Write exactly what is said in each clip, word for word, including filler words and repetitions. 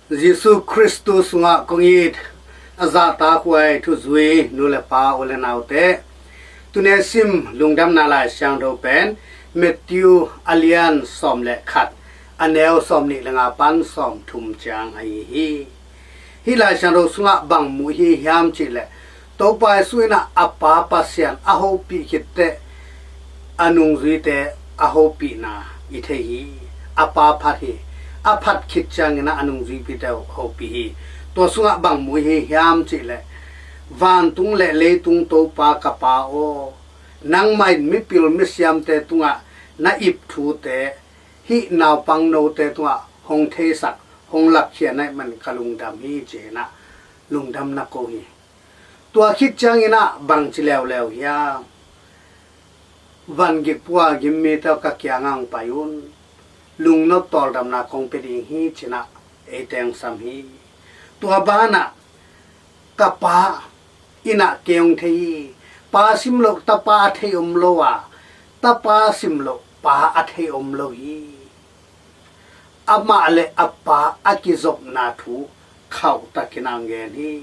Jesu Khristu sungah kong it a zahtakhuai thuzui nu le pa u le naute, tuni a sim lungdamna Lai Siangtho pen Matthew a lian sawm le khat, a neu sawm nih le nga pan sawm thum ciang ahi hi. Hih Lai Siangtho sungah bang mu hi hiam cihleh, Topa Jesu in ah a Pa Pasian a hopih khit teh a nungzuite a hopihna i thei hi. A Pa phat hi. A phat khit ciangin ah a nungzuipite a hopih hi. Tua sungah bang mu hi hiam cihleh, vantung le leitung Topa ka Pa aw, nangmah in mipil misiamte tungah na ip thute hih naupang note tungah hong theisak, hong lakkhia na hih man ka lungdam hi, ci-in ah lungdam na ko hi. Tua khit ciangin ah bangci leuleu hiam? Van gik pua gim mite aw, ka kiangah hong pai un. Lungnop tawldamna kong pia ding hi, ci-in ah eite hong sam hi. Tua banah ka Pa in ah kei hong thei hi. Pa sim loh tapa a thei om lo a, tapa sim loh pa a thei om lo hi. Amah le a Pa a kizopna thu khauhtakin ah hong gen hi.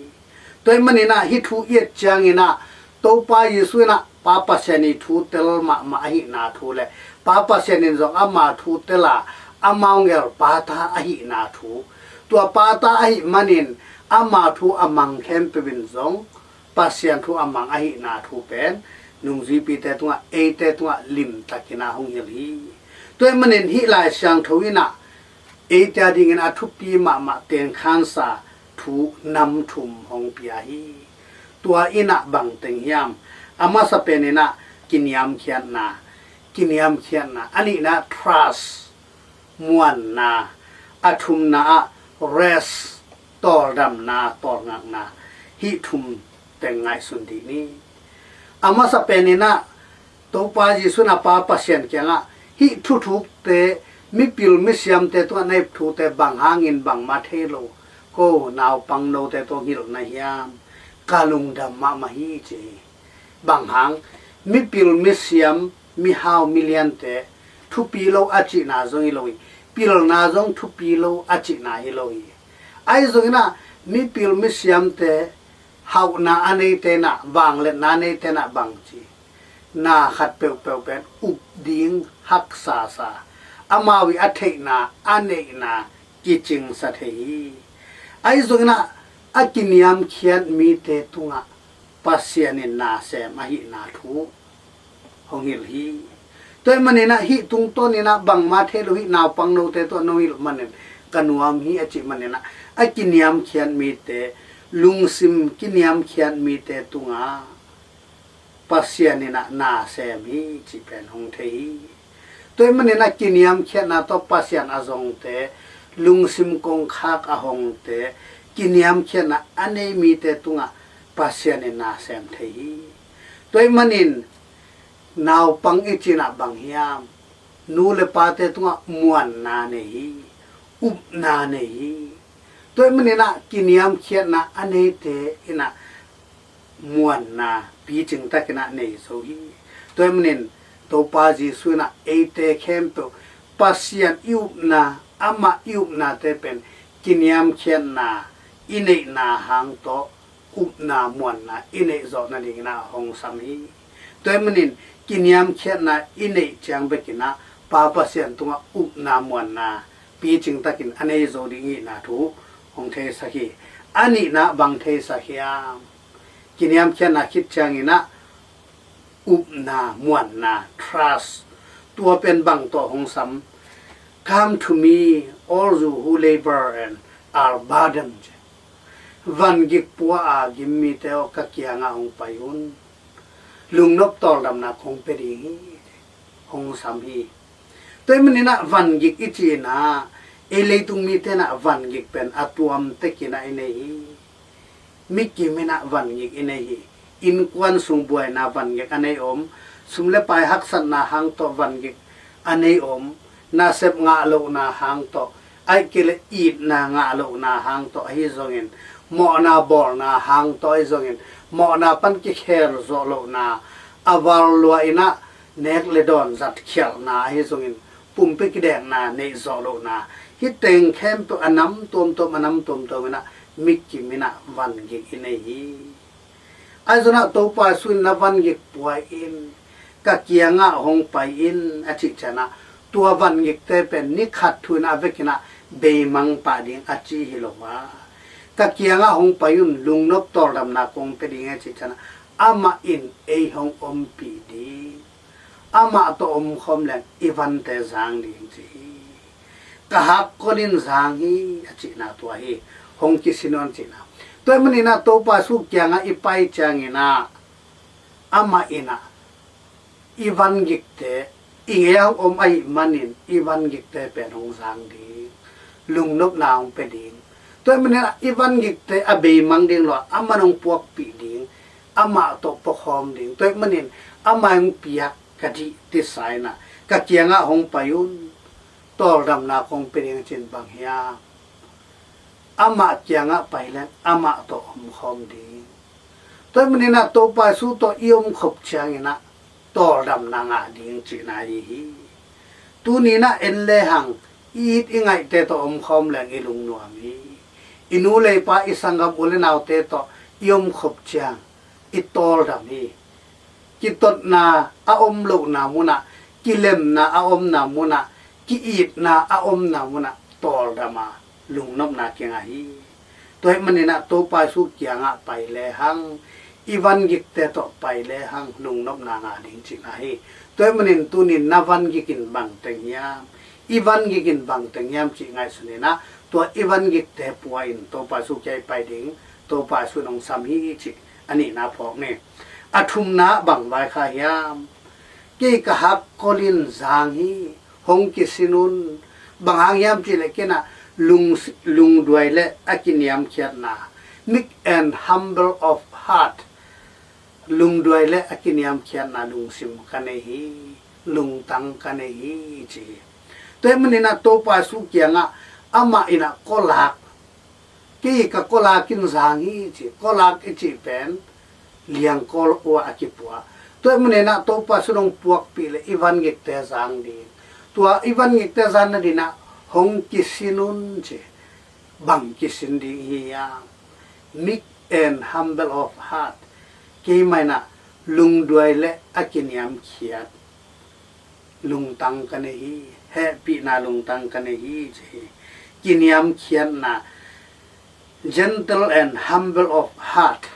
Tua ahih manin ah hih thu i et ciangin ah Topa Jesu in ah Pa Pasian i thu tel mahmah ahihna thu le Pa Pasian in zong ama thu tel a, amau hong gel Pa ta ahihna thu, tua Pa ta ahih manin ama thu a mang khempeuh in zong Pasian thu a mang ahihna thu pen nungzuipite tungah, eite tungah limtakin ah hong hilh hi. Tua ahih manin hih Lai Siangtho in ah eite a dingin a thupi mahmah tengkhansa thu nam thum hong pia hi. Tua in ah bang teng hiam? A masa pen in ah kiniamkhiatna, kiniamkhiatna. A nihna ah trust, muanna. A thumna ah rest, tawldamna, tawlngakna. Hih thum teng ngaihsun dih ni. A masa pen in ah Topa Jesu in a Pa Pasian kiangah, hih thuthukte, mipil misiamte tungah na ip thute bang hangin bangmah thei lo ko naupang note tungah hilh na hiam? Ka lungdam mahmah hi, ci hi. Bang hang? Mipil misiam, mihau miliante thupi lo a cihna zong hi lo hi. Pilna zong thupi lo a cihna hi lo hi. Ahi zongin ah mipil misiamte, hauhna a neite in ah, vangliatna a neite in ah bang ci? Na khat peuhpeuh pen up ding haksa sa, amau i a theihna, a neihna kicingsa thei hi. Ahi zongin ah a kiniamkhiat mite tungah Pasian in na sem ahihna thu hong hilh hi. Tua ahih manin ah hih tungtawn in ah bangmah thei lo, hih naupang note tungah nong hilh manin ka nuam hi, a cih manin ah a kiniamkhiat mite, lungsim kiniamkhiat mite tungah Pasian in ah na sem hi, cih pen hong thei hi. Tua ahih manin ah kiniamkhiatna tawh Pasian a zongte, lungsim kongkhak a hongte, kiniamkhiatna a nei mite tungah Pasian in na sem thei hi. Tua ahih manin naupang i cih in ah bang hiam? Nu le pate tungah muanna nei hi, upna nei hi. Tua ahih manin ah kiniamkhiatna a neite in ah muanna picing takin ah nei zo hi. Tua ahih manin Topa Jesu in ah eite khempeuh Pasian i upna, amah i upnate pen kiniamkhiatna i neihna hang tawh upna muanna i neih zawh nadingin ah hong sam hi. Tua ahih manin kiniamkhiatna i neih ciang bekin ah Pa Pasian tungah upna muanna picing takin a nei zo ding ihna thu hong theisak hi. A nihna bang theisak hiam? Kiniamkhiatna khit ciangin ah upna, muanna, trust. Tua pen bang tawh hong sam? "Come to me, all you who labor and are burdened." Van gik pua a gim mite aw, ka kiangah hong pai un. Lungnop tawldamna kong pia ding hi, hong sam hi. Tua ahih manin ah van gik i cih in ah, ei leitung mite in ah van gik pen a tuam tekin ah i nei hi. Mi kim in ah van gik i nei hi. Innkuan sung buaina van gik a nei om. Sum le pai haksatna hang tawh van gik a nei om. Nasep ngah lohna hang tawh, ahih kei leh itna ngah lohna hang tawh ahi zongin, mawhna bawlna hang tawh ahi zongin, mawhna pan kikhel zawh lohna, a val lua in ah nek le dawn zat khialhna ahi zongin, pumpi kidekna neih zawh lohna, Hih teng khempeuh a nam tuamtuam, a nam tuamtuam in ah, mikim in ah vangik i nei hi. Ahi zongin ah Topa Jesu in, "Na vangik pua in, ka kiangah hong pai in," a cih ciangin ah, tua vangikte pen ni khat thu in ah a vekin ah beimang pah ding a ci hi lo a, "Ka kiangah hong pai un, lungnop tawldamna kong pia ding," a cih ciangin ah, "Amah in ei hong ompih ding. Amah tawh omkhawm leng i vante zang ding," ci hi. "Ka hakkol in zang hi," a cihna tua hi. "Hong kisin un," a cihna. Tua ahih manin ah Topa Jesu kiangah i pai ciangin ah, amah in ah i vangikte, i ngei a hong om ahih manin i vangikte pen hong zang ding, lungnopna hong pia ding. Tua ahih manin ah i vangikte a beimang ding lo a, amah in hong puakpih ding, amah tawh puakhawm ding. Tua ahih manin amah in hong piak ka dih, ci sa in ah, "Ka kiangah hong pai un, tawldamna kong pia ding," a cih in bang hiam? Amah kiangah pai leng amah tawh omkhawm ding. Tua ahih manin ah Topa Jesu tawh i omkhop ciangin ah tawldamna ngah ding cihna ahi hi. Tuni in ah en lehang, i it i ngaihte tawh omkhawm leng i lungnuam hi. I nu le i pa, i sanggam u le naute tawh i omkhop ciang i tawldam hi. Kitotna a om lohna munah, kilemna a omna munah, ki-itna a omna munah tawldam a, lungnopna kingah hi. Tua ahih manin ah Topa Jesu kiangah pai lehang, i vangikte tawh pai lehang, lungnopna ngah ding cihna hi. Tua ahih manin tuni in na vangik in bang teng hiam, i vangik in bang teng hiam cih ngaihsun in ah, tua i vangikte pua in Topa Jesu kiangah i pai ding, Topa Jesu in hong sam hi cih a nihna phawk ni. A thumna bang vaikhak hiam? "Kei ka hakkol in zang hi, hong kisin un." Bang hang hiam cih leh, kei in ah lung, lungduai le a kiniamkhiatna, meek and humble of heart, lungduai le a kiniamkhiatna lungsim ka nei hi, lungtang ka nei hi, ci hi. Tua ahih manin ah Topa Jesu kiangah amah in ah kawlak, "Kei ka kawlak in zang hi," ci. Kawlak i cih pen liangkawl uah a kipua. Tua ahih manin ah Topa Jesu in hong puakpih leh i vangikte zang ding. Tua i vangikte zang nading in ah hong kisin un, ci. Bang kisin ding i hi hiam? "Meek and humble of heart." Keimah in ah lungduai le a kiniamkhiat lungtang ka nei hi, hehpihna lungtang ka nei hi, ci hi. Kiniamkhiatna, gentle and humble of heart,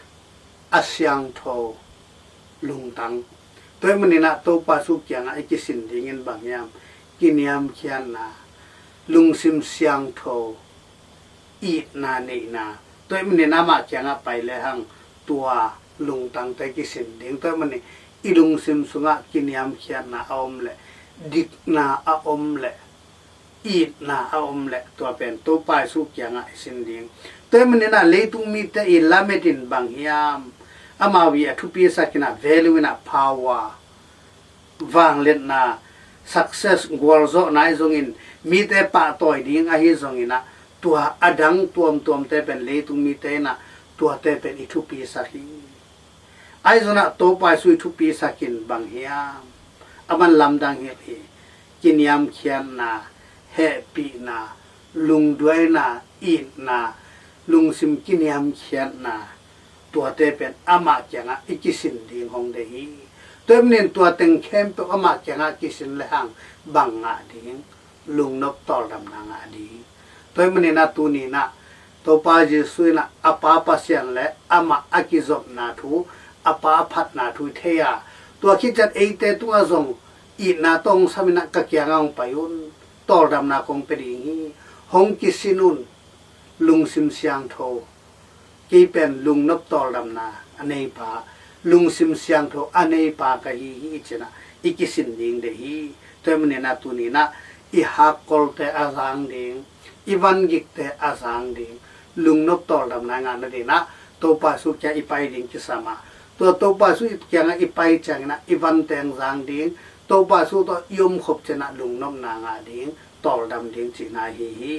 a siangtho lungtang. Tua ahih manin ah Topa Jesu kiangah i kisin ding in bang hiam? Kiniamkhiatna, lungsim siangtho, itna neihna. Tua ahih manin amah kiangah pai lehang tua lungtangte kisin ding. Tua ahih manin i lungsim sungah kiniamkhiatna a om leh, dikna a om leh, itna a om leh, tua pen Topa Jesu kiangah i sin ding. Tua ahih manin ah leitung mite i lamet in bang hiam? Amau i a thupisak in ah value in ah power, vangliatna, success, gualzawhna ahi zongin, mite pahtawi ding ahi zongin ah, tua a dang tuamtuamte pen leitung mite in ah tuate pen i thupisak hi. Ahi zongin ah Topa Jesu i thupisak in bang hiam? Aman lamdang hilh hi. Kiniamkhiatna, hehpihna, lungduaina, itna, lungsim kiniamkhiatna, tuate pen amah kiangah i kisin ding hong deih hi. Tua ahih manin tua teng khempeuh amah kiangah kisin lehang bang ngah ding? Lungnop tawldamna ngah ding. Tua ahih manin ah tuni in ah Topa Jesu in ah a Pa Pasian le amah a kizopna thu, a Pa a phatna thu i thei a, tua khit ciang eite tungah zong itna tawh hong sam in ah, "Ka kiangah hong pai un, tawldamna kong pia ding hi, hong kisin un, lungsim siangtho, kei pen lungnop tawldamna a neipa, lungsim siangtho a neipa ka hi hi," ci in ah i kisin ding deih hi. Tua ahih manin ah tuni in ah i hakkolte a zang ding, i vangikte a zang ding, lungnop tawldamna ngah nading in ah Topa Jesu kiangah i pai ding kisam a, tua Topa Jesu kiangah i pai ciangin ah i vante hong zang ding, Topa Jesu tawh i omkhop ciangin ah lungnopna ngah ding, tawldam ding cihna ahi hi.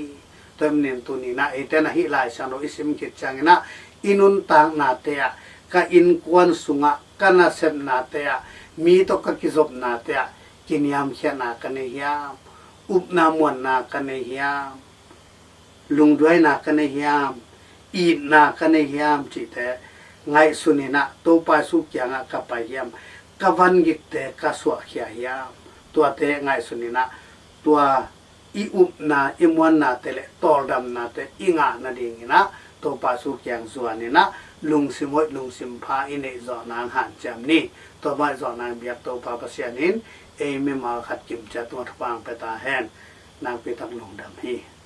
Tua ahih manin tuni in ah eite in ah hih Lai Siangtho i sim khit ciangin ah i nuntaknate ah, ka innkuan sungah, ka nasepnate ah, mi tawh ka kizopnate ah kiniamkhiatna ka nei hiam? Upna muanna ka nei hiam? lungduaina ka nei hiam, itna ka nei hiam cihte ngaihsun in ah, Topa Jesu kiangah ka pai hiam, ka vangikte ka suahkhia hiam, tuate ngaihsun in ah, tua i upna, i muannate le tawldamnate i ngah nadingin ah Topa Jesu kiang zuan in ah, lungsim hoih, lungsim pha i neih zawh nang hanciam ni. Tua bang i zawh nang biak Topa Pasian in ei mimal khat kim ciat tungah thupha hong pia ta hen. Nakpi tak lungdam hi.